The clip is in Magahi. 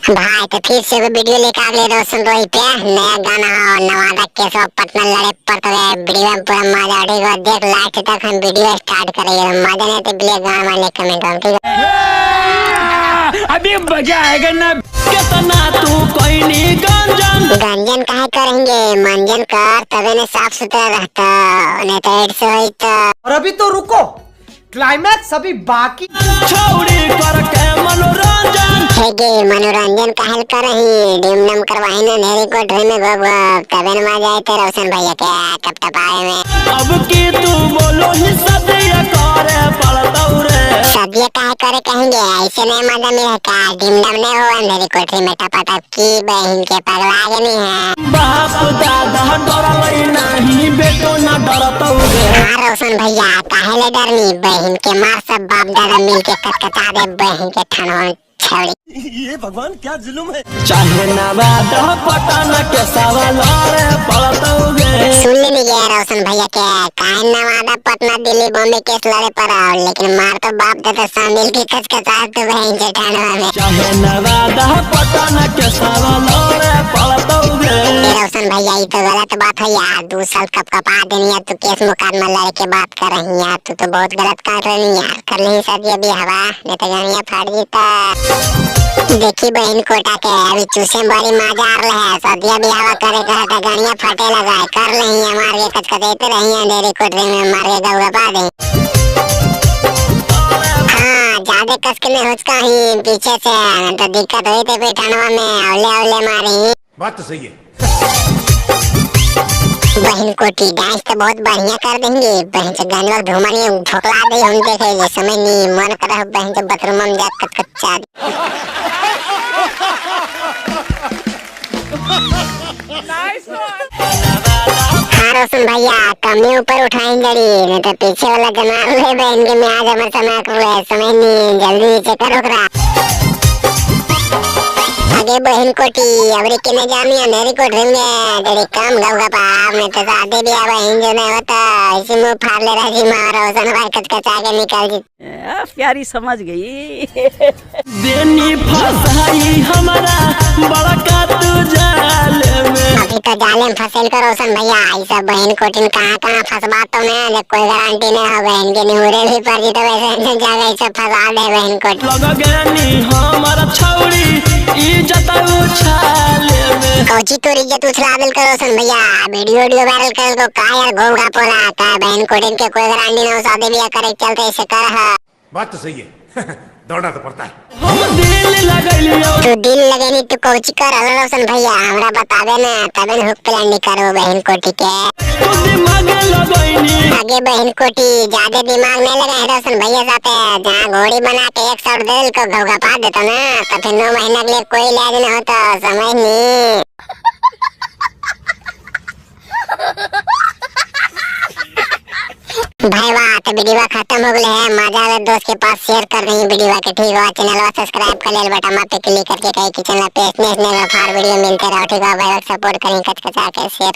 भाई तो फिर से वीडियो लेकर आ गए रोशन रोही पे नया गाना और नवादा के सब पटना लड़े पड़ते रहे वीडियो में पूरा मजा ठीक है। देख लास्ट तक हम वीडियो स्टार्ट करेंगे, मजा नहीं तो बिले गाना वाले कमेंट हम ठीक है। अभी मजा आएगा ना। केतना तू कोइनी गंजन गंजन काहे करेंगे, मंजन कर तबे ने साफ सुथरा रहता, नहीं तो एड्स होई तो। और अभी तो रुको, क्लाइमैक्स अभी बाकी। छौड़ी करके मनोरंजन हे गे मनोरंजन काहे करही, डिम नम करवाही ना नेरी कोठरी में गप गप तबे न मजा आए रोशन भैया के टप टपाए में। अब की तू बोलो ही सदिया करे पड़तौ रे। सदिया काहे करे कहेंगे, ऐसे नहीं मजा मिले का डिम डम नहीं हो अंधेरी कोठरी में टपाटप की बहन के पगला के नहीं है। बाप दादा डरलै नाही बेटो ना डरतौ रे। हाँ रोशन भैया काहे ले डरनी, बहन के मार सब बाप दादा मिल के कटकटा दे बहन के ठनवन छौड़ी। ये भगवान क्या जुलुम है। चाहे नवादा पटना के सवाल लड़े पड़तौ गे। सुन लेनी गया रोशन भैया के काहे नवादा पटना दिल्ली बॉम्बे केस लड़े पर आओ, लेकिन मार तो बाप दादा सब मिल के कचकचा तो बहन के ठनवा में। चाहे नवादा पटना के सवाल लड़े पड़तौ गे। रोशन भैया ये तो गलत बात है यार, 2 साल कप कपा देनी है तू केस मुकदमा लड़े के बात कर रही है, तू तो बहुत गलत कर रही यार, कर नहीं शादी अभी हवा नहीं तो जानिया फाड़ जीता। देखी बहन कोटा के अभी चूसे बड़ी मजा आ रहा है, सदिया भी हवा करे करे तो गानिया फटे लगा कर रही है, मार के कचकचाते रही है अंधेरी कोठरी में मार के गौगा पा दे। हाँ ज्यादा कस के नहीं हुचका ही पीछे से तो दिक्कत हुई थी ठंडवा में औले औले मारी। बात तो सही है। बहन कोटी डांस तो बहुत बढ़िया कर देंगे, बहन से गानवा धुमनी ठोकला दे हम देखे जे समय नहीं मन कर बहन से बाथरूम में जा कचकचा। हाँ रोशन भैया कमी ऊपर उठाएंगे नहीं तो पीछे वाला जमा ले बहन के में आज हमारे समय को समय नहीं जल्दी नीचे करो करा। आगे बहन कोटी अबरी के नहीं जानी अंधेरी कोठरी में तेरी कम गप गप में तो शादी भी बहन जो नहीं होता इसी मुंह फाड़ ले रही माँ रोशन भाई कचकचा के निकल जी। प्यारी समझ गई। देनी फसाई हमारा बड़का तू जाल में। अभी तो जाले में फंसेल कर रोशन भैया, ऐसा बहन कोटिन कहाँ कहाँ फंसबा तो नहीं कोई गारंटी नहीं हो, बहन के निहुरे भी पड़ जी तो वैसे जगह ऐसे फंसा दे बहन कोटी। लग गनी हमारा छौड़ी इज्जत उछाले में। कौची तोरी इज्जत उछला दिल कर रोशन भैया, वीडियो वीडियो वायरल कर को का यार घोंघा पोला का बहन कोटिन के कोई गारंटी नहीं हो, शादी ब्याह करे चलते ऐसे कर। बात तो सही है। दौड़ना तो पड़ता है। हम दिल लगलियो तू दिल लगे नहीं तू कौची कर रोशन भैया हमरा बतावे ना तबे हुक प्लान करो बहन कोटी के। तू दिमाग लगैनी। आगे बहन कोटी ज्यादा दिमाग नहीं लगाए रोशन भैया साथे, जहाँ घोड़ी बना के एक सौ दिल को घोगा पा देता ना तो फिर 9 महीना के लिए कोई इलाज नहीं होता समझ नहीं। भाई वाह तो वीडियो खत्म हो गए है, मजा आवे दोस्त के पास शेयर कर रही वीडियो के ठीक हो, चैनल सब्सक्राइब कर ले बटन पे क्लिक करके कहीं कि चैनल पे स्नेह स्नेह फार वीडियो मिलते रहो ठीक हो भाई, सपोर्ट करें कचकचा के शेयर।